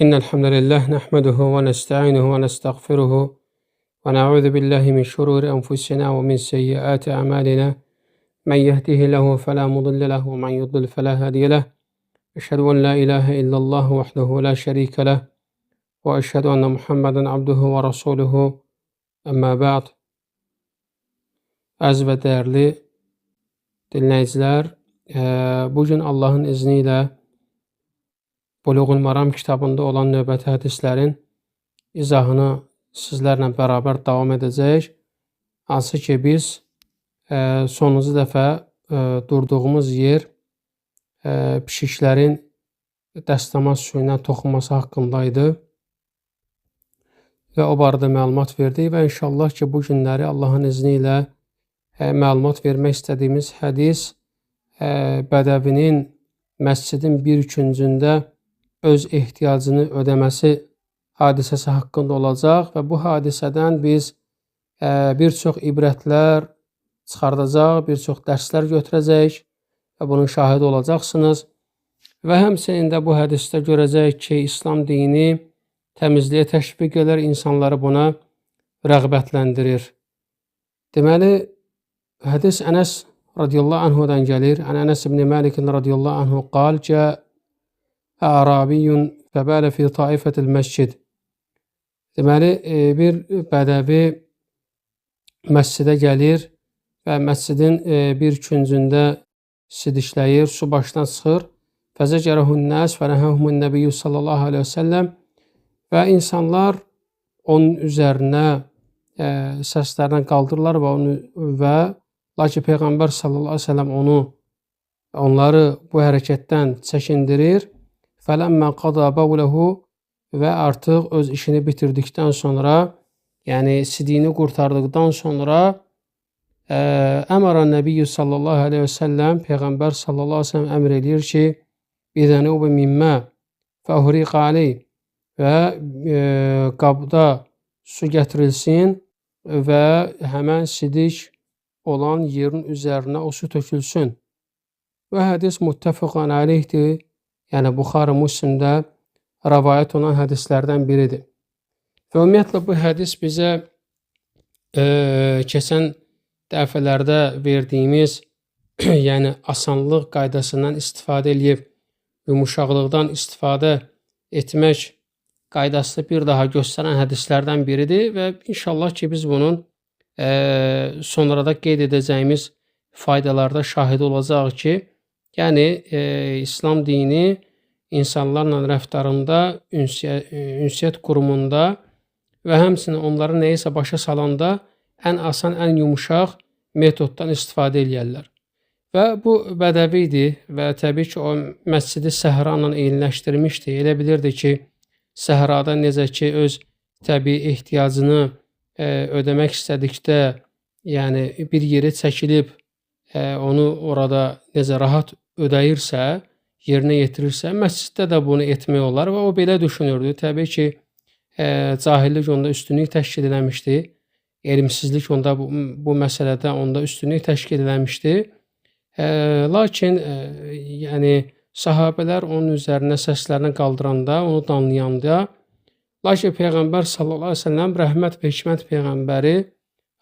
إن الحمد لله نحمده ونستعينه ونستغفره ونعوذ بالله من شرور أنفسنا ومن سيئات أعمالنا. من يهده له فلا مضل له ومن يضلل فلا هادي له. أشهد أن لا إله إلا الله وحده لا شريك له وأشهد أن محمدا عبده ورسوله. Əmmə bə'd. Əziz və dəyərli dinləyicilər, bugün Allahın izni ilə Buluğul Maram kitabında olan növbəti hədislərin izahını sizlərlə bərabər davam edəcəyik. Hansı ki biz sonuncu dəfə durduğumuz yer pişiklərin dəstəmaz suyu ilə toxunması haqqında idi. Və o barədə məlumat verdik və inşallah ki bu günləri Allahın izni ilə məlumat vermək istədiyimiz hədis bədəvinin məscidin bir küncündə öz ehtiyacını ödəməsi hadisəsi haqqında olacaq və bu hadisədən biz bir çox ibrətlər çıxardacaq, bir çox dərslər götürəcəyik və bunun şahidi olacaqsınız. Və həmçinin də bu hədisdə görəcəyik ki, İslam dini təmizliyə təşviq edər, insanları buna rəğbətləndirir. Deməli, hədis Ənəs radiyallahu anhudan gəlir. Ən Ənəs ibn Malik radiyallahu anhu qal, cə A'rabiyyun fəbələ fi taifətil məscid. Deməli, bir bədəvi məscidə gəlir və məscidin bir küncündə sidişləyir, su başına çıxır. Fəzəcərəhun nəs fənəhəhumun nəbiyyü sallallahu aleyhi və səlləm və insanlar onun üzərinə səslərini qaldırırlar və onu və lakin Peyğəmbər sallallahu aleyhi və səlləm onları bu hərəkətdən çəkindirir. Fələmmə qada bəvləhu və artıq öz işini bitirdikdən sonra, yəni sidiyini qurtardıqdan sonra əmara nəbiyyü sallallahu aleyhi və səlləm, Peyğəmbər sallallahu aleyhi və səlləm əmr eləyir ki, bidənubu mimmə fəhriqa aleyh və qabda su gətirilsin və həmən sidik olan yerin üzərinə o su tökülsün. Və hədis muttəfiqan aleyhdir. Yəni Buxarı Müslimdə rəvayət olunan hədislərdən biridir. Və ümumiyyətlə bu hədis bizə keçən dəfələrdə verdiyimiz yəni asanlıq qaydasından istifadə eləyib yumuşaqlıqdan istifadə etmək qaydasını bir daha göstərən hədislərdən biridir və inşallah ki biz bunun sonra da qeyd edəcəyimiz faydalarda şahid olacağıq ki, yəni İslam dini insanlarla rəftarında, ünsiyyət qurumunda və həmçinin onları nəyisə başa salanda ən asan, ən yumuşaq metoddan istifadə eləyərlər. Və bu bədəvi idi və təbii ki, o məscidi səhra ilə eyniləşdirmişdi. Elə bilirdi ki, səhrada necə ki öz təbii ehtiyacını ödəmək istədikdə, yəni bir yerə çəkilib onu orada necə rahat ödəyirsə, yerinə yetirirsə, məsciddə də bunu etmək olar və o belə düşünürdü. Təbii ki, cahillik onda üstünlük təşkil eləmişdi. Elmsizlik onda bu məsələdə onda üstünlük təşkil eləmişdi. Lakin yəni sahabələr onun üzərinə səslərini qaldıranda, onu danlayanda, lakin Peyğəmbər sallallahu əleyhi və səlləm rəhmət və hikmət peyğəmbəri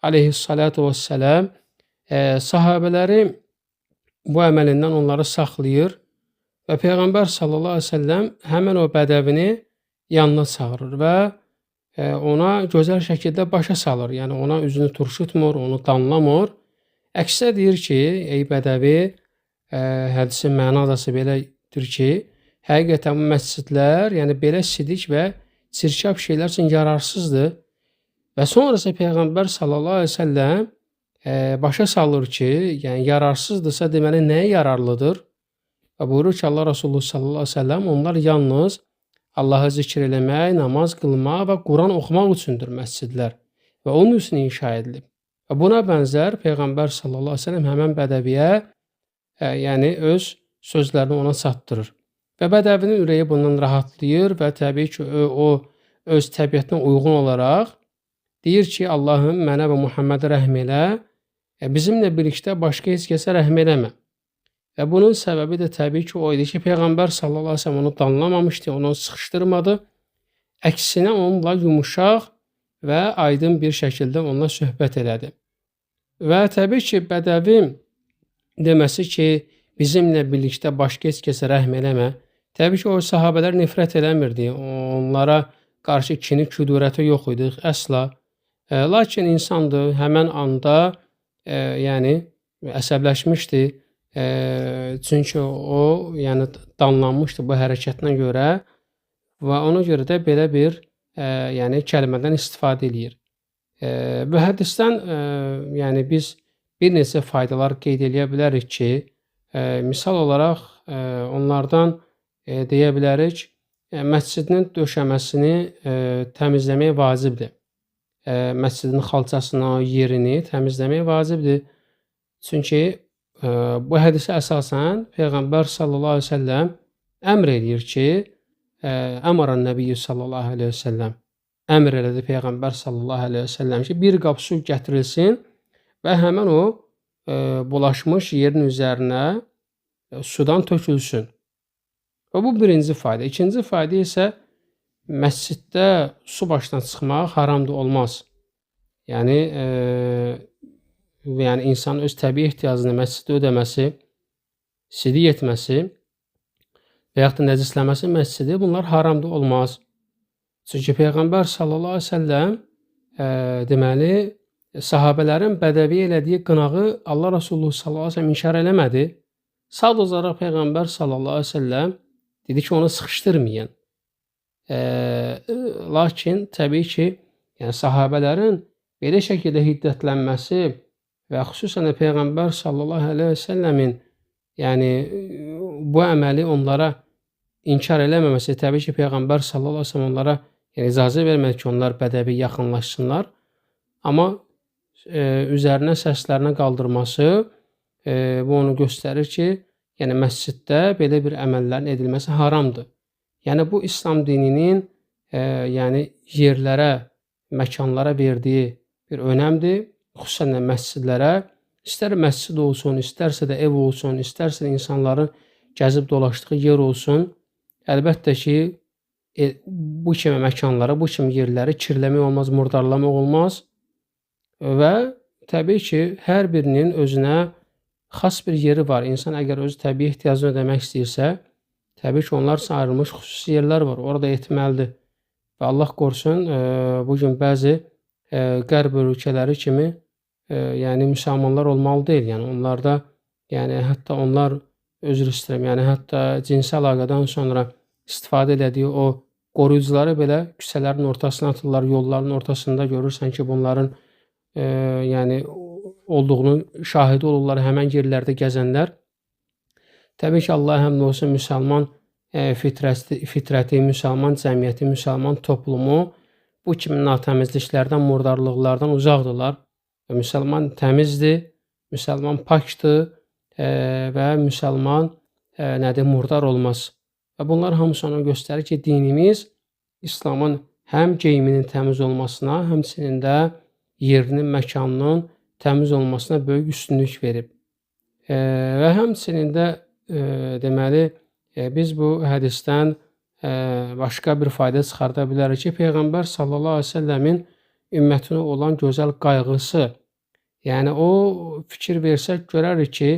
aleyhissalatu vesselam sahabələri bu əməlindən onları saxlayır və Peyğəmbər sallallahu əleyhi və səlləm həmən o bədəvini yanına çağırır və ona gözəl şəkildə başa salır. Yəni ona üzünü turşutmur, onu danlamır. Əksinə deyir ki, ey bədəvi, hədisin mənası belədir ki, həqiqətən bu məscidlər, yəni belə sidik və çirkab şeylər üçün yararsızdır. Və sonra isə Peyğəmbər sallallahu əleyhi və səlləm başa salır ki, yəni yararsızdırsa, deməli nəyə yararlıdır? Və buyurur ki, Allah Resulü sallallahu əleyhi və səlləm onlar yalnız Allahı zikr eləmək, namaz qılmaq və Quran oxumaq üçündür məscidlər və onun üçün inşa edilib. Və buna bənzər Peyğəmbər sallallahu əleyhi və səlləm həmən bədəviyə yəni öz sözlərini ona çatdırır. Və bədəvinin ürəyi bundan rahatlayır və təbii ki, o öz təbiətinə uyğun olaraq deyir ki, Allahım mənə və Muhammedə rəhm elə, bizimlə birlikdə başqa heç kəsə rəhm eləmə. Və bunun səbəbi də təbii ki, o idi ki, Peyğəmbər sallallahu əleyhi və səlləm onu danlamamışdı, onu sıxışdırmadı. Əksinə onunla yumuşaq və aydın bir şəkildə onunla söhbət elədi. Və təbii ki, bədəvi deməsi ki, bizimlə birlikdə başqa heç kəsə rəhm eləmə. Təbii ki, o sahabələr nifrət eləmirdi. Onlara qarşı kini, küdurəti yox idi əsla. Lakin insandır, həmən anda yəni əsəbləşmişdi. Çünki o, yəni danlanmışdı bu hərəkətinə görə və ona görə də belə bir yəni kəlmədən istifadə eləyir. Bu hədisdən yəni biz bir neçə faydalar qeyd eləyə bilərik ki, misal olaraq onlardan deyə bilərik, məscidin döşəməsini təmizləmək vacibdir. Məscidin xalçasını, yerini təmizləmək vacibdir. Çünki bu hədisə əsasən Peyğəmbər sallallahu əleyhi və səlləm əmr eləyir ki, əmrən Nəbiyyü sallallahu əleyhi və səlləm əmr elədi Peyğəmbər sallallahu əleyhi və səlləm ki, bir qab su gətirilsin və həmən o bulaşmış yerin üzərinə sudan tökülsün. Və bu birinci fayda. İkinci fayda isə məsciddə su başına çıxmaq haramdır, olmaz. Yəni yəni insanın öz təbii ehtiyacını məsciddə ödəməsi, sidik etməsi və yaxud da nəcisləməsi məscidi, bunlar haramdır, olmaz. Çünki Peyğəmbər sallallahu əleyhi və səlləm deməli sahabələrin bədəvi elədiyi qınağı Allah Resulü sallallahu əleyhi və səlləm inkar eləmədi. Sadəcə olaraq Peyğəmbər sallallahu əleyhi və səlləm dedi ki, onu sıxışdırmayın. Lakin təbii ki, yəni sahabələrin belə şəkildə hiddətlənməsi və xüsusən də Peyğəmbər sallallahu əleyhi və səlləmin yəni bu əməli onlara inkar eləməməsi, təbii ki, Peyğəmbər sallallahu əleyhi və səlləm onlara yəni icazə vermədi ki, onlar bədəvi yaxınlaşsınlar. Amma üzərinə səslərini qaldırması bu onu göstərir ki, yəni məsciddə belə bir əməllərin edilməsi haramdır. Yəni bu İslam dininin yəni yerlərə, məkanlara verdiyi bir önəmdir. Xüsusən də məscidlərə, istər məscid olsun, istərsə də ev olsun, istərsə də insanların gəzib dolaşdığı yer olsun. Əlbəttə ki, bu kimi məkanlara, bu kimi yerləri kirləmək olmaz, murdarlamaq olmaz. Və təbii ki, hər birinin özünə xas bir yeri var. İnsan əgər öz təbii ehtiyacını ödəmək istəyirsə, təbii ki, onlar üçün ayrılmış xüsusi yerlər var. Orada etməlidir. Və Allah qorusun, bu gün bəzi qərb ölkələri kimi yəni müsəlmanlar olmalı deyil. Yəni onlarda, yəni hətta onlar üzr istəyirəm, yəni hətta cinsi əlaqədən sonra istifadə elədiyi o qoruyucuları belə küçələrin ortasına atırlar, yolların ortasında görürsən ki, bunların yəni olduğunu şahidi olurlar həmən yerlərdə gəzənlər. Təbii ki, Allaha həmd olsun, müsəlman fitrəti, müsəlman cəmiyyəti, müsəlman toplumu bu kimi natəmizliklərdən, murdarlıqlardan uzaqdırlar. Və müsəlman təmizdir, müsəlman pakdır və müsəlman nədir, murdar olmaz. Və bunlar hamısı onu göstərir ki, dinimiz İslamın həm geyiminin təmiz olmasına, həmçinin də yerinin, məkanının təmiz olmasına böyük üstünlük verib. Və həmçinin də deməli biz bu hədisdən başqa bir fayda çıxarda bilərik ki, Peyğəmbər sallallahu əleyhi və səlləmin ümmətinə olan gözəl qayğısı. Yəni o fikir versək görərik ki,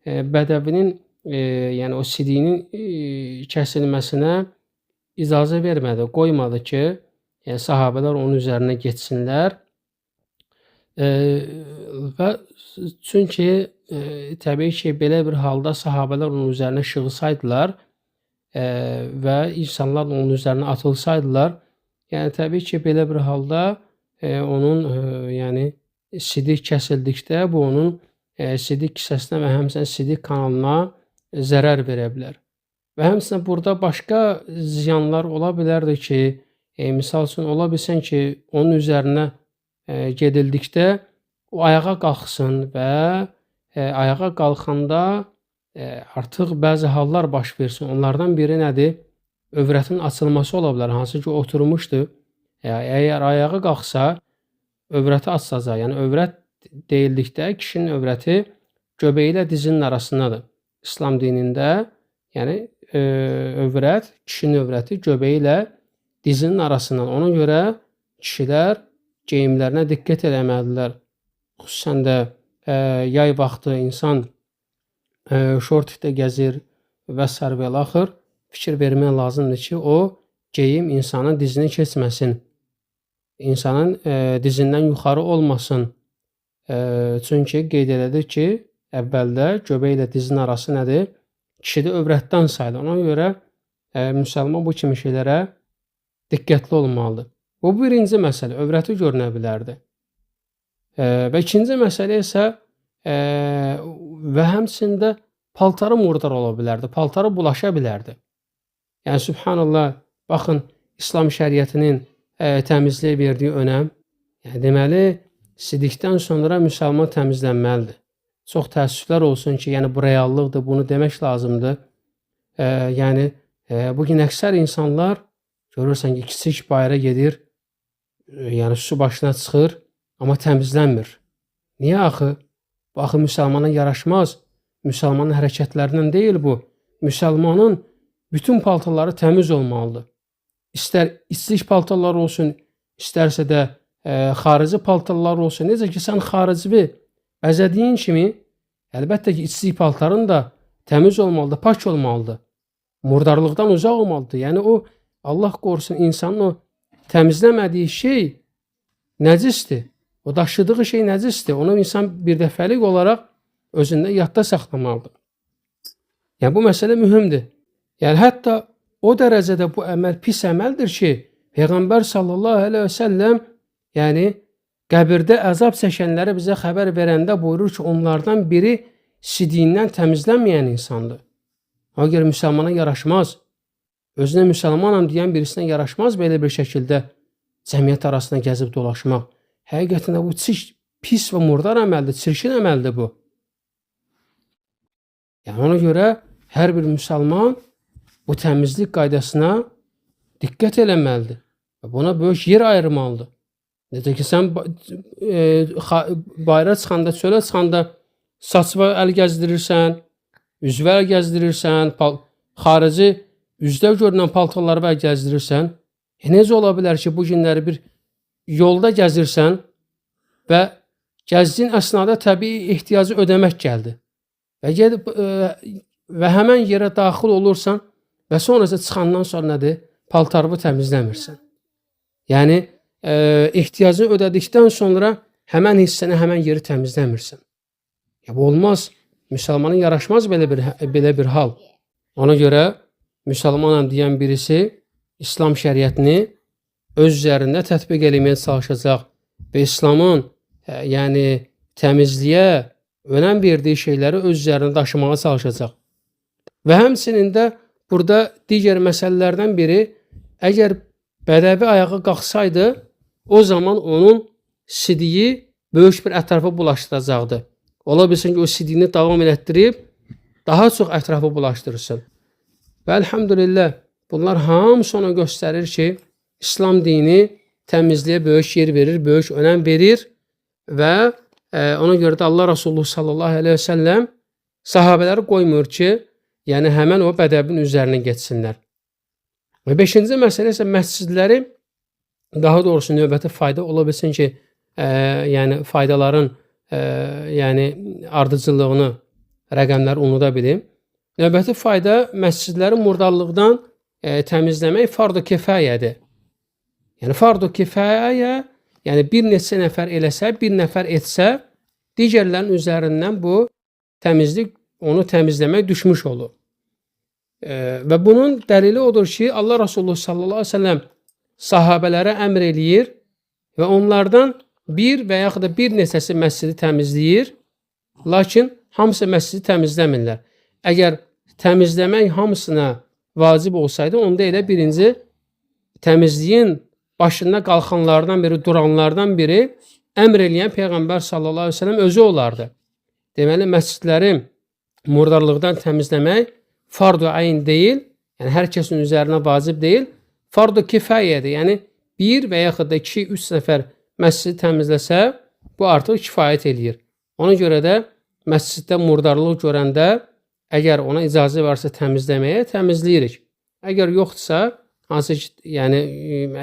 bədəvinin yəni o sidiyinin kəsilməsinə icazə vermədi, qoymadı ki, yəni sahabələr onun üzərinə getsinlər. Və çünki təbii ki, belə bir halda sahabələr onun üzərinə şığısaydılar və insanlar onun üzərinə atılsaydılar, yəni təbii ki, belə bir halda onun yəni sidik kəsildikdə bu onun sidik kisəsinə və həmçinin sidik kanalına zərər verə bilər. Və həmçinin burada başqa ziyanlar ola bilərdi ki, misal üçün ola bilsin ki, onun üzərinə gedildikdə o ayağa qalxsın və ayağa qalxanda artıq bəzi hallar baş versin. Onlardan biri nədir? Övrətin açılması ola bilər. Hansı ki, oturmuşdu. Əgər ayağa qalxsa, övrəti açılacaq. Yəni övrət deyildikdə kişinin övrəti göbəyi ilə dizinin arasındadır. İslam dinində, yəni övrət, kişinin övrəti göbəyi ilə dizinin arasından. Ona görə kişilər geyimlərinə diqqət eləməlidirlər. Xüsusən də yay vaxtı insan şortikdə gəzir və sair və axır. Fikir vermək lazımdır ki, o geyim insanın dizini keçməsin. İnsanın dizindən yuxarı olmasın. Çünki qeyd elədik ki, əvvəldə göbək ilə dizin arası nədir? Kişidə övrətdən sayılır. Ona görə müsəlman bu kimi şeylərə diqqətli olmalıdır. Bu birinci məsələ, övrəti görünə bilərdi. Və ikinci məsələ isə və həmçində paltarı murdar ola bilərdi, paltarı bulaşa bilərdi. Yəni subhanallah, baxın İslam şəriətinin təmizliyə verdiyi önəm. Yəni deməli, sidikdən sonra müsəlman təmizlənməlidir. Çox təəssüflər olsun ki, yəni bu reallıqdır, bunu demək lazımdır. Yəni bu gün əksər insanlar görürsən ki, kiçik bayıra gedir, yəni su başına çıxır, amma təmizlənmir. Niyə axı? Bu axı müsəlmana yaraşmaz. Müsəlmanın hərəkətlərindən deyil bu. Müsəlmanın bütün paltarları təmiz olmalıdır. İstər içlik paltarları olsun, istərsə də xarici paltarlar olsun. Necə ki sən xaricini bəzədiyin kimi, əlbəttə ki, içlik paltarın da təmiz olmalıdır, pak olmalıdır. Murdarlıqdan uzaq olmalıdır. Yəni o Allah qorusun insanın o təmizləmədiyi şey nəcisdir. O daşıdığı şey nəcisdir. Onu insan bir dəfəlik olaraq özündə yadda saxlamalıdır. Yəni bu məsələ mühümdür. Yəni hətta o dərəcədə bu əməl pis əməldir ki, Peyğəmbər sallallahu əleyhi və səlləm yəni qəbirdə əzab çəkənlərə bizə xəbər verəndə buyurur ki, onlardan biri sidiyindən təmizlənməyən insandır. Ona görə müsəlmana yaraşmaz. Özünə müsəlmanam deyən birisinə yaraşmaz belə bir şəkildə cəmiyyət arasında gəzib dolaşmaq. Həqiqətən də bu pis və murdar əməldir, çirkin əməldir bu. Yəni ona görə hər bir müsəlman bu təmizlik qaydasına diqqət eləməlidir və buna böyük yer ayırmalıdır. Necə ki sən bayıra çıxanda, çölə çıxanda saçva əl gəzdirirsən, üzvə əl gəzdirirsən, xarici üzdə görünən paltarları əl gəzdirirsən. Necə ola bilər ki, bu günləri bir yolda gəzirsən və gəzdiyin əsnada təbii ehtiyacı ödəmək gəldi. Və gedib və həmən yerə daxil olursan və sonra isə çıxandan sonra nədir? Paltarını təmizləmirsən. Yəni ehtiyacını ödədikdən sonra həmən hissəni, həmən yeri təmizləmirsən. Ya bu olmaz. Müsəlmanın yaraşmaz belə bir hal. Ona görə müsəlmanam deyən birisi İslam şəriətini öz üzərində tətbiq eləməyə çalışacaq və İslamın yəni təmizliyə önəm verdiyi şeyləri öz üzərində daşımağa çalışacaq. Və həmçinin də burada digər məsələlərdən biri, əgər bədəvi ayağa qalxsaydı, o zaman onun sidiyi böyük bir ətrafa bulaşdıracaqdı. Ola bilsin ki, o sidiyini davam elətdirib daha çox ətrafa bulaşdırsın. Və elhamdülillah bunlar hamısı ona göstərir ki, İslam dini təmizliyə böyük yer verir, böyük önəm verir və ona görə də Allah Resulü sallallahu əleyhi və səlləm sahabeləri qoymur ki, yəni həmən o bədəvin üzərinə getsinlər. Və beşinci məsələ isə məscidləri, daha doğrusu növbəti fayda ola bilsin ki, yəni faydaların yəni ardıcıllığını, rəqəmləri unuda bilim. Növbəti fayda məscidləri murdarlıqdan təmizləmək fardu kifayədir. Yəni fardu kifayə, yəni bir neçə nəfər eləsə, bir nəfər etsə, digərlərinin üzərindən bu təmizlik, onu təmizləmək düşmüş olur. Və bunun dəlili odur ki, Allah Resulü sallallahu əleyhi və səlləm sahabelərə əmr eləyir və onlardan bir və yaxud da bir neçəsi məscidi təmizləyir, lakin hamısı məscidi təmizləmirlər. Əgər təmizləmək hamısına vacib olsaydı, onda elə birinci təmizliyin başında qalxanlardan biri, duranlardan biri əmr eləyən Peyğəmbər sallallahu əleyhi və səlləm özü olardı. Deməli, məscidləri murdarlıqdan təmizləmək fardu ayn deyil, yəni hər kəsin üzərinə vacib deyil, fardu kifayədir. Yəni bir və yaxud da 2-3 nəfər məscidi təmizləsə, bu artıq kifayət eləyir. Ona görə də məsciddə murdarlıq görəndə Əgər ona icazə varsa təmizləməyə, təmizləyirik. Əgər yoxdursa, hansı ki, yəni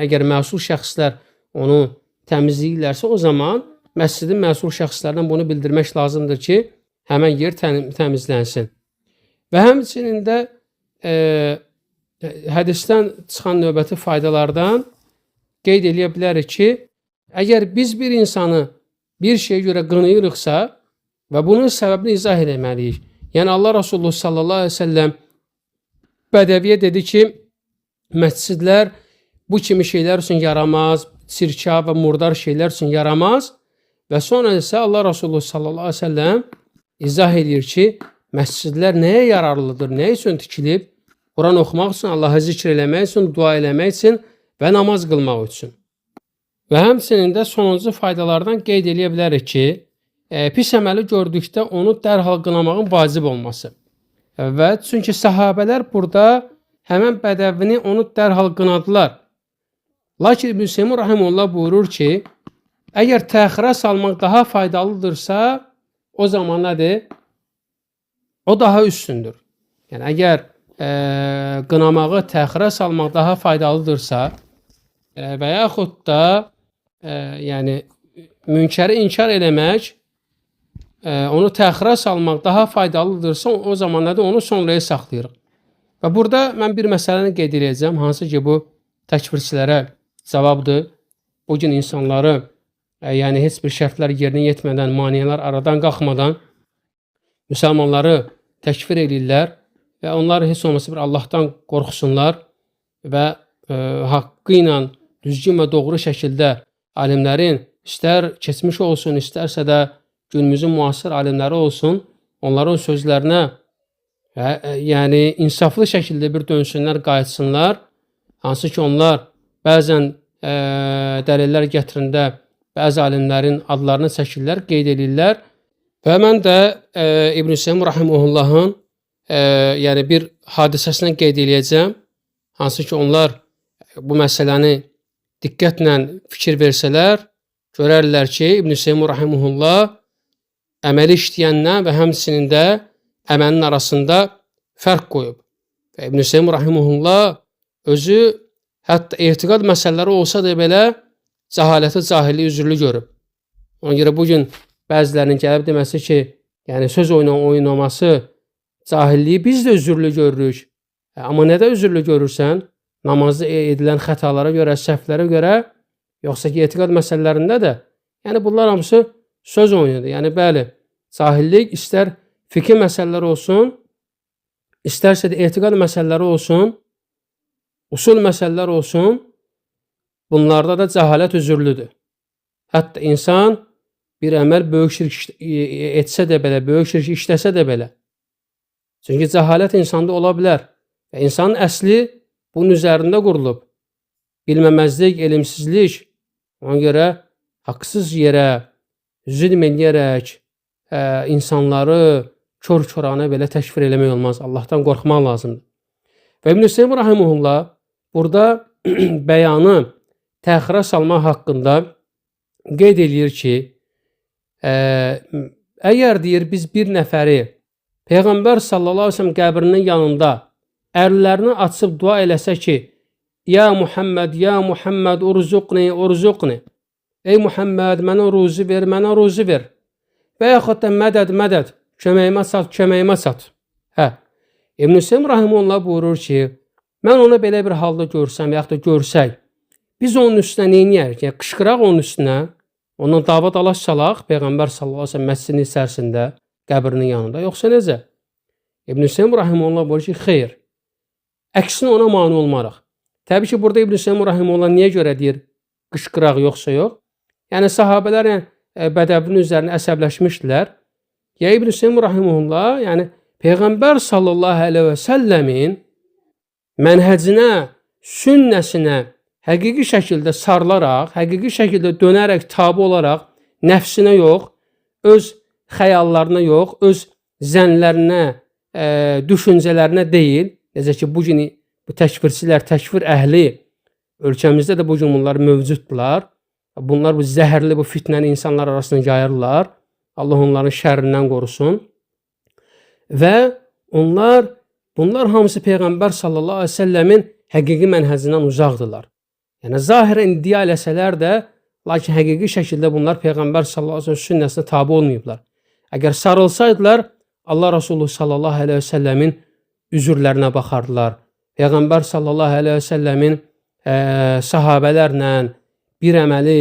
əgər məsul şəxslər onu təmizləyirlərsə, o zaman məscidin məsul şəxslərinə bunu bildirmək lazımdır ki, həmən yer təmizlənsin. Və həmçinin də hədisdən çıxan növbəti faydalardan qeyd eləyə bilərik ki, əgər biz bir insanı bir şeyə görə qınayırıqsa və bunun səbəbini izah eləməliyik. Yəni Allah Resulü sallallahu əleyhi və səlləm bədəviyə dedi ki, məscidlər bu kimi şeylər üçün yaramaz, çirkab və murdar şeylər üçün yaramaz. Və sonra isə Allah Resulü sallallahu əleyhi və səlləm izah edir ki, məscidlər nəyə yararlıdır, nə üçün tikilib? Quran oxumaq üçün, Allahı zikr eləmək üçün, dua eləmək üçün və namaz qılmaq üçün. Və həmçinin də sonuncu faydalardan qeyd eləyə bilərik ki, pis əməli gördükdə onu dərhal qınamağın vacib olması. Və çünki sahabələr burada həmən bədəvini onu dərhal qınadılar. Lakin İbn Seymur rahimehullah buyurur ki, əgər təxirə salmaq daha faydalıdırsa, o zaman nədir? O daha üstündür. Yəni əgər qınamağı təxirə salmaq daha faydalıdırsa və yaxud da yəni münkəri inkar eləmək, onu təxirə salmaq daha faydalıdırsa, o zaman nədir? Onu sonraya saxlayırıq. Və burada mən bir məsələni qeyd edəcəm, hansı ki bu təkfirçilərə cavabdır. Bu gün insanları yəni heç bir şərtlər yerinə yetmədən, maneələr aradan qalxmadan müsəlmanları təkfir eləyirlər və onlar heç olmasa bir Allahdan qorxsunlar və haqqı ilə düzgün və doğru şəkildə alimlərin istər keçmiş olsun, istərsə də günümüzün müasir alimləri olsun, onların sözlərinə yəni insaflı şəkildə bir dönsünlər, qayıtsınlar. Hansı ki onlar bəzən dəlillər gətirəndə bəzi alimlərin adlarını çəkirlər, qeyd edirlər. Və mən də İbn Seymur rahimehullahın yəni bir hadisəsini qeyd eləyəcəm. Hansı ki onlar bu məsələni diqqətlə fikir versələr, görərlər ki, İbn Seymur rahimehullah əməli işləyənlə və həmçinin də əməlin arasında fərq qoyub. Və İbn Seymur rahimehullah özü hətta etiqad məsələləri olsa da belə cəhaləti, cahilliyi üzürlü görüb. Ona görə bu gün bəzilərinin gəlib deməsi ki, yəni söz oynaması, cahilliyi biz də üzürlü görürük. Amma nədə üzürlü görürsən? Namazda edilən xətalara görə, səhvlərə görə, yoxsa ki, etiqad məsələlərində də, yəni bunlar hamısı söz oyunudur. Yəni bəli, cahillik istər fikir məsələləri olsun, istərsə də etiqad məsələləri olsun, usul məsələlər olsun, bunlarda da cəhalət üzürlüdür. Hətta insan bir əməl böyük şirk etsə də belə, böyük şirk işləsə də belə. Çünki cəhalət insanda ola bilər. Və insanın əsli bunun üzərində qurulub. Bilməməzlik, elmsizlik. Ona görə haqsız yerə zülm eləyərək insanları kör-körənə belə təkfir eləmək olmaz. Allahdan qorxmaq lazımdır. Və İbn Seymur rahimehullah burada bəyanı təxirə salmaq haqqında qeyd eləyir ki, əgər deyir biz bir nəfəri Peyğəmbər sallallahu əleyhi və səlləm qəbrinin yanında əllərini açıb dua eləsə ki, ya Muhammed, ya Muhammed, urzuqni, urzuqni. Ey Muhammed, mənə ruzi ver, mənə ruzi ver. Və yaxud da mədəd, mədəd, köməyimə çat, köməyimə çat. Hə. İbn Hüseyn rahimehullah buyurur ki, mən onu belə bir halda görsəm, yaxud da görsək, biz onun üstünə nə edərik? Yəni qışqıraq onun üstünə, ondan dava dalaş salaq Peyğəmbər sallallahu əleyhi və səlləm məscidinin içərisində, qəbrinin yanında, yoxsa necə? İbn Hüseyn rahimehullah buyurur ki, xeyr. Əksinə ona mane olmarıq. Təbii ki, burada İbn Hüseyn rahimehullah niyə görə deyir qışqıraq yoxsa yox? Yəni sahabələr bədəvinin üzərinə əsəbləşmişdilər. Ya İbn Hüseyn rahimehullah, yəni Peyğəmbər sallallahu əleyhi və səlləmin mənhəcinə, sünnəsinə həqiqi şəkildə sarılaraq, həqiqi şəkildə dönərək, tabe olaraq nəfsinə yox, öz xəyallarına yox, öz zənnlərinə, düşüncələrinə deyil, necə ki bu gün bu təkfirçilər, təkfir əhli ölkəmizdə də bu gün bunlar mövcuddurlar. Bunlar bu zəhərli bu fitnəni insanlar arasında yayırlar. Allah onların şərrindən qorusun. Və Onlar, bunlar hamısı Peyğəmbər sallallahu əleyhi və səlləmin həqiqi mənhəcindən uzaqdırlar. Yəni zahirən iddia eləsələr də, lakin həqiqi şəkildə bunlar Peyğəmbər sallallahu əleyhi və səlləm sünnəsinə tabe olmayıblar. Əgər sarılsaydılar, Allah Resulü sallallahu əleyhi və səlləmin üzürlərinə baxardılar. Peyğəmbər sallallahu əleyhi və səlləmin sahabələrlə bir əməli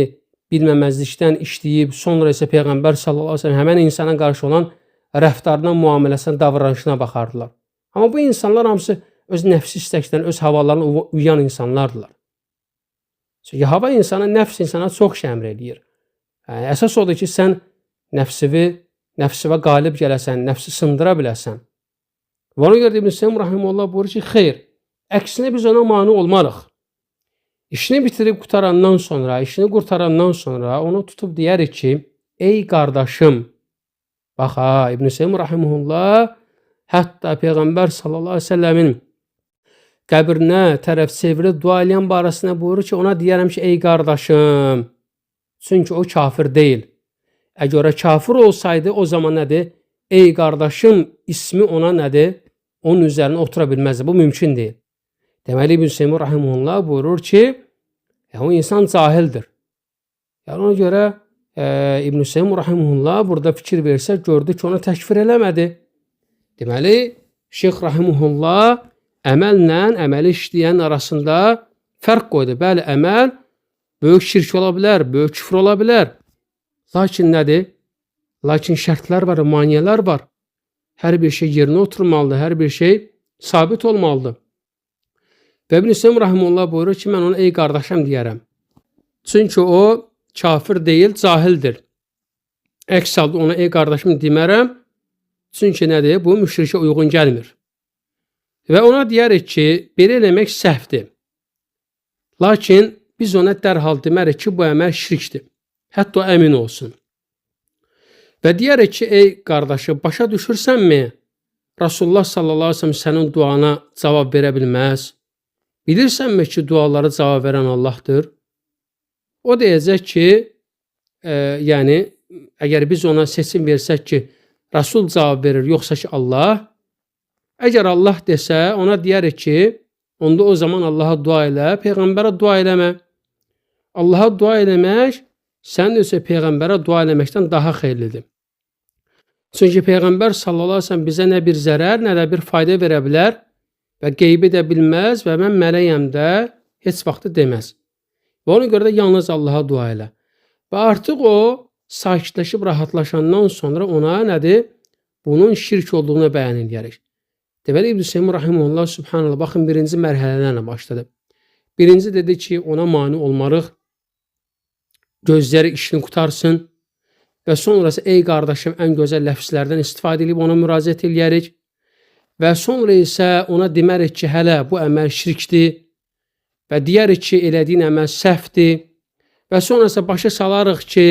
bilməməzlikdən işləyib, sonra isə Peyğəmbər sallallahu əleyhi və səlləm həmin insana qarşı olan rəftarına, müamiləsinə, davranışına baxardılar. Amma bu insanlar hamısı öz nəfsi istəklərinə, öz havalarına uyan insanlardılar. Çünki hava insana, nəfs insana çox şey əmr eləyir. Yəni, əsas odur ki, sən nəfsivə qalib gələsən, nəfsi sındıra biləsən. Və ona görə də İbn Seym rahimehullah buyurur ki, xeyr, əksinə biz ona mane olmarıq. İşini bitirib qurtarandan sonra, işini qurtarandan sonra onu tutub deyərik ki, ey qardaşım, bax ha, İbn Seym rahimehullah hətta Peyğəmbər sallallahu əleyhi və səlləmin qəbrinə tərəf çevrilib dua eləyən barəsində buyurur ki, ona deyərəm ki, ey qardaşım, çünki o kafir deyil. Əgər o kafir olsaydı, o zaman nədir? Ey qardaşım ismi ona nədir? Onun üzərinə otura bilməzdi. Bu mümkün deyil. Deməli İbn Seym rahimehullah buyurur ki, o insan cahildir. Yəni ona görə İbn Seym rahimehullah burada fikir versə gördü ki, onu təkfir eləmədi. Deməli Şeyx rahimehullah əməllə əməli işləyən arasında fərq qoydu. Bəli, əməl böyük şirk ola bilər, böyük küfr ola bilər. Lakin nədir? Lakin şərtlər var, maneələr var. Hər bir şey yerinə oturmalıdır, hər bir şey sabit olmalıdır. Və İbn Seym rahimehullah buyurur ki, mən ona ey qardaşım deyərəm. Çünki o kafir deyil, cahildir. Əks halda ona ey qardaşım demərəm. Çünki nədir? Bu müşrikə uyğun gəlmir. Və ona deyərik ki, belə eləmək səhvdir. Lakin biz ona dərhal demərik ki, bu əməl şirkdir. Hətta o əmin olsun. Və deyərik ki, ey qardaşı, başa düşürsənmi? Rasulullah sallallahu əleyhi və səlləm sənin duana cavab verə bilməz. Bilirsənmi ki, dualara cavab verən Allahdır? O deyəcək ki, yəni əgər biz ona seçim versək ki, Rasul cavab verir, yoxsa ki Allah? Əgər Allah desə, ona deyərik ki, onda o zaman Allaha dua elə, peyğəmbərə dua eləmə. Allaha dua eləmək sənin isə peyğəmbərə dua eləməkdən daha xeyirlidir. Çünki peyğəmbər sallallahu əleyhi və səlləm bizə nə bir zərər, nə də bir fayda verə bilər və qeybi də bilməz və mən mələyəm də heç vaxt deməz. Və ona görə də yalnız Allaha dua elə. Və artıq o sakitləşib rahatlaşandan sonra ona nədir? Bunun şirk olduğunu bəyan edərik. Deməli İbn Seym rahimehullah subhanallah baxın birinci mərhələlərlə başladı. Birinci dedi ki, ona mane olmarıq. Gözləri işini qurtarsın və sonrası ey qardaşım ən gözəl ləfslərdən istifadə edib ona müraciət eləyərik. Və sonra isə ona demərik ki, hələ bu əməl şirkdir və deyərik ki, elədiyin əməl səhvdir. Və sonra isə başa salarıq ki,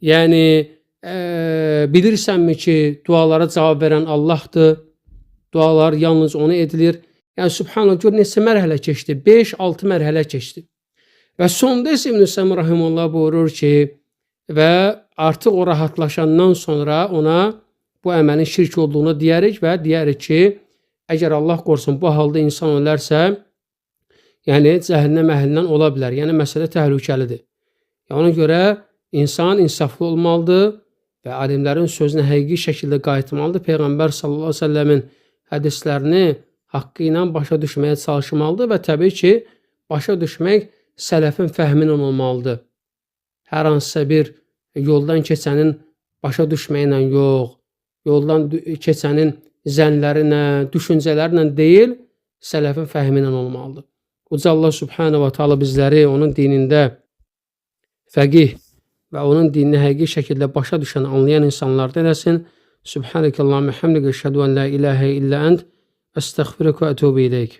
yəni bilirsənmi ki, dualara cavab verən Allahdır. Dualar yalnız ona edilir. Yəni subhanallah gör neçə mərhələ keçdi? 5-6 mərhələ keçdi. Və sonda isə İbn Səmir rahimehullah buyurur ki, və artıq o rahatlaşandan sonra ona bu əməlin şirk olduğunu deyərik və deyərik ki, əgər Allah qorusun bu halda insan ölərsə, yəni cəhənnəm əhlindən ola bilər. Yəni məsələ təhlükəlidir. Yəni, ona görə insan insaflı olmalıdır və alimlərin sözünə həqiqi şəkildə qayıtmalıdır. Peyğəmbər sallallahu əleyhi və səlləmin hədislərini haqqı ilə başa düşməyə çalışmalıdır və təbii ki, başa düşmək sələfin fəhminə olmalıdır. Hər hansısa bir yoldan keçənin başa düşməklə yox, yoldan keçənin zənnləri ilə, düşüncələrlə deyil, sələfin fəhmi ilə olmalıdır. Uca Allah Subhanahu va Taala bizləri onun dinində fəqih və onun dinini həqiqi şəkildə başa düşən, anlayan insanlardan eləsin. Subhanakallahumma hamdika eşhedü en la ilahe illa ent estəğfiruke və etubu ileyk.